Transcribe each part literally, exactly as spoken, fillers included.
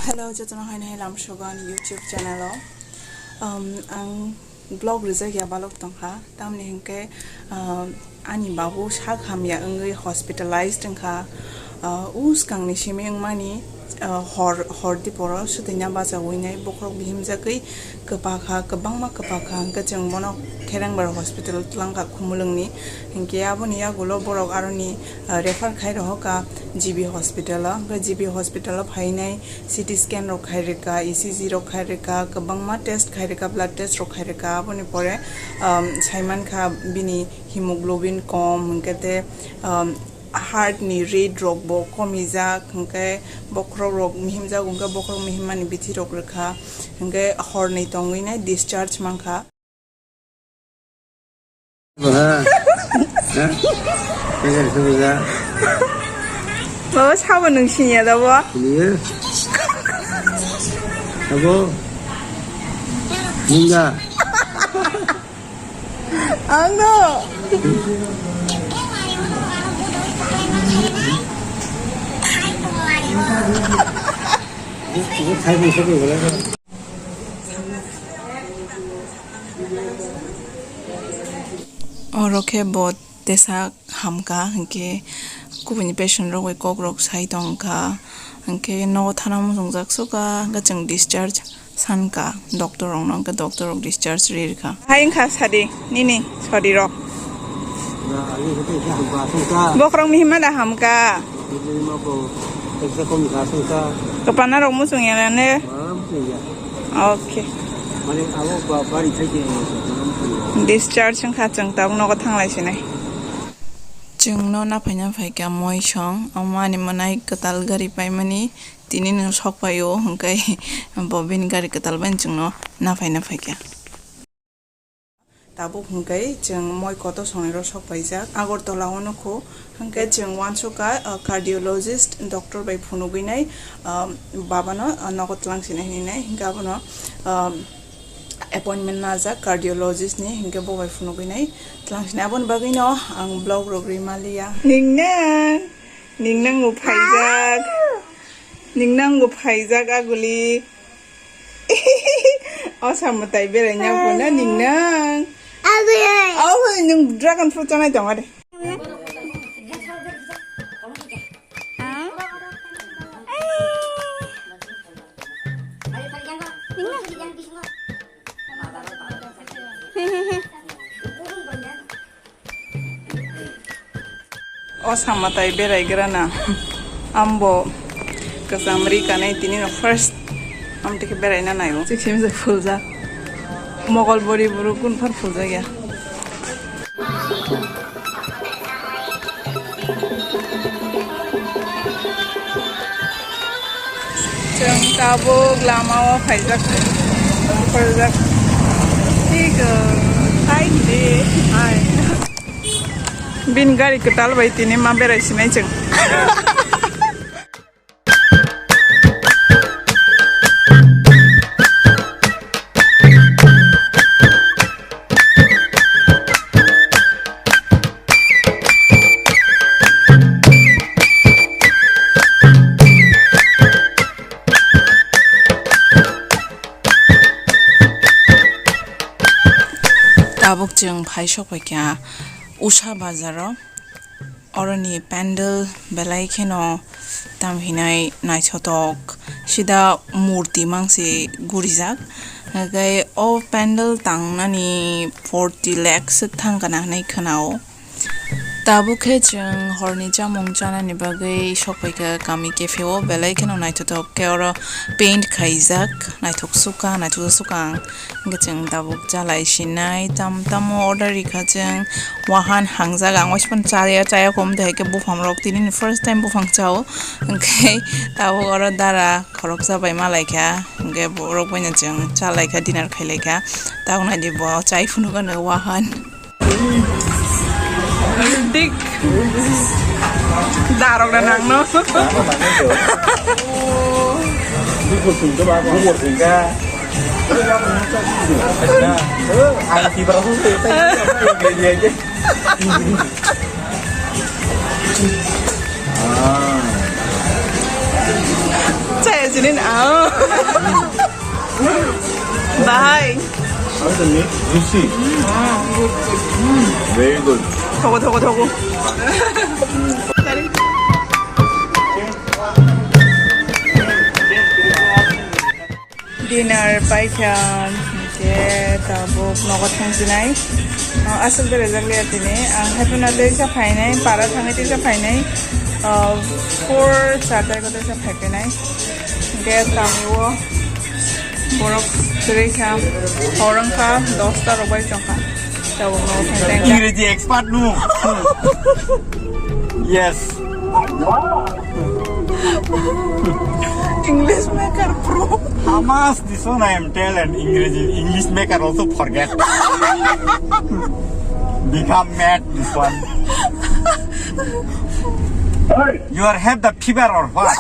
Hello, jotono hai hai lam sogo ani YouTube channel o. Um, ang vlog rijak ya balok tongkha, tamni hinkhe, um, ani babu sak hamya wngwi hospitalized wngkha. Uh, u swkangni simi wngmani, uh, hor, hor diporo swtwina bachawi nai bokhorok bihimjagwi kwpakha, kwbangma kwpakha, hwnkhe chwng bono Kherengbar hospital twlangkha Khumulwngni. Hinkhe aboni yagulo borok aroni, uh, refer khai rohorkha G B hospital o. Hwnkhe G B hospital o phainai C T scan rok khai rwkha, E C G rok khai rwkha, kwbangma test khai rwkha, blood test rok khai rwkha. Aboni pore, um, saimankha bini hemoglobin kom, hwnkhe te, um, heart ni rate rok bo komijak, hwnkhe bokhorok rok mihimjak, hwnkhe bokhorok mihimmani bithi rok rwkha, hwnkhe horni tongwi nai discharge mankha. Baba, sabo nung sinya da bo? Abo, Ninga. Ang no. Oro khe bo tesak hamkha, hinkhe kubuni patient rok bai kok rok sai tongkha, hinkhe nogo thana muchungjak sukha, hinkhe chwng discharge sankha doctor rokno, hinkhe doctor rok discharge rirkha. Hai wngkha sadi nini sadi rok. Bokhorok mihimma da hamkha. Kwpana rok muchung ya ne? Okay. Discharge wngkha, chwng tabuk nogo thanglai sinai. Chwng no naphai naphai kha moi song, omo ani mwnai kwtal gari paimani, tini nwng sok pai o, hwnkhe bo bini gari kwtal bai chwng no naphai naphai kha. Tabuk hwnkhe chwng moi kotor songnai rok sok paijak Agartala o nukho, hwnkhe chwng uansukha, uh, cardiologist doctor bai phunugwi nai, um, babano, uh, nogo twlang sinai hinwi nai, hwnkhe abono, um, appointment najak cardiologist ni, hwnkhe bo bai phunugwi nai twlang sinai. Aboni bagwi no ang vlog rok rwi maliya. Ningnang, ningnang bo phaijak, ningnang bo phaijak aguli. O samo tai berai nya bo na ning nang. Abui. Aw, nwng dragon fruit chanai tong ari. O sama tai berai gra na. Ambo kwcham ri kanai tini no first. Am tike berai na nayo. Sik simi se phulja. Mogol bori buru kun phar phulja ya. Chwng tabuk lama o phaijak, phaijak. Thik, uh, hai de, hai. Bini gari kwtal bai tini ma berai sinai chwng. Tabuk chwng phai sok phaikha Usha bazaro. Oroni pandal belai kheno tam hinai naithotok, sida murti mangsi gurijak. Hwnkhe o pandal tangnani forty lakhs swk thang kana hinui khwnao. Tabuk khe chwng horni chamung chanani bagwi sokphaikha kami cafe o, belai kheno naithotok khe oro paint khaijak, naithok sukha, naithok sukha ang. Hwnkhe chwng tabuk chalai sinai, tam tamo order rikha chwng, wahan hangjak, ang waisa phano chaya, chaya kom de hai khe buphang rok tini ni first time buphang chao, hwnkhe tabuk oro dara khoroksa bai malaikha, hwnkhe borok baino chwng chalaikha, dinner khailaikha, tabuk naidi bo chai phunukgano wahan. Dik. Darok na nang no. Ang tibra su. Chai Sinin, ah. Bahai. How's the meat? Juicy. Very good. Thogo, thogo, thogo. Dinner paikha, je tabuk nogo thangsinai. Ah, aswk de rejak liya tini. Ang happy na teisa phainai, para thangwi teisa phainai. Ah, four, char tarikh teisa phaiphainai. Hwnkhe tamo borok kwrwi kha, hor wngkha, dosta rok bai chongkha. Tabuk nogo thangsinai. Ingreji expert no. Yes. English maker pro. Hamas, this one I am tell and English, English maker also forget. Become mad, this one. You are have the fever or what?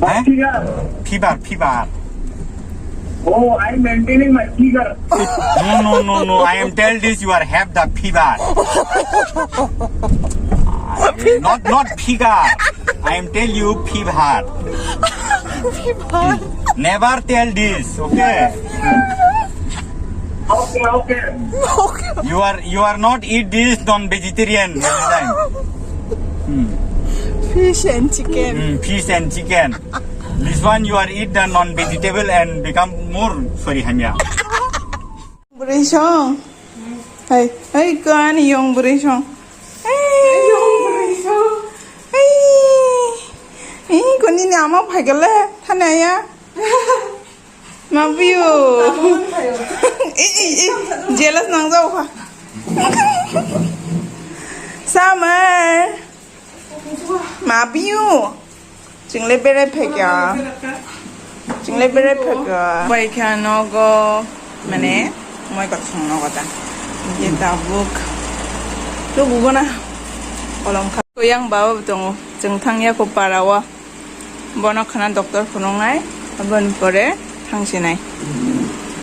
Eh? Fever. Fever, fever. Oh, I am maintaining my figure. No, no, no, no. I am tell this, you are have the fever. Not, not figure. I am tell you fever. Fever. Never tell this, okay? Okay, okay. You are, you are not eat this non-vegetarian every time. Hmm. Fish and chicken. Hmm, fish and chicken. This one you are eat the non-vegetable and become more sorry hamya. Bwrwi song. Hey, hey, kani yong bwrwi song. Hey. Hey. Hey, koni ni ama phaikale thani aya. Mabiyo. Ei, ei, ei, jealous nang jao kha. Summer. Mabiyo. Chwng le berai phaikha. Chwng le berai phaikha. Bai kha nogo, mane, moi kok song nogo ta. Ye tabuk. Lugu gana. Kolom kha. Koyang baba bo tongo. Chwng thang ya ko para o. Bono khana doctor phunuknai, aboni pore thangsinai.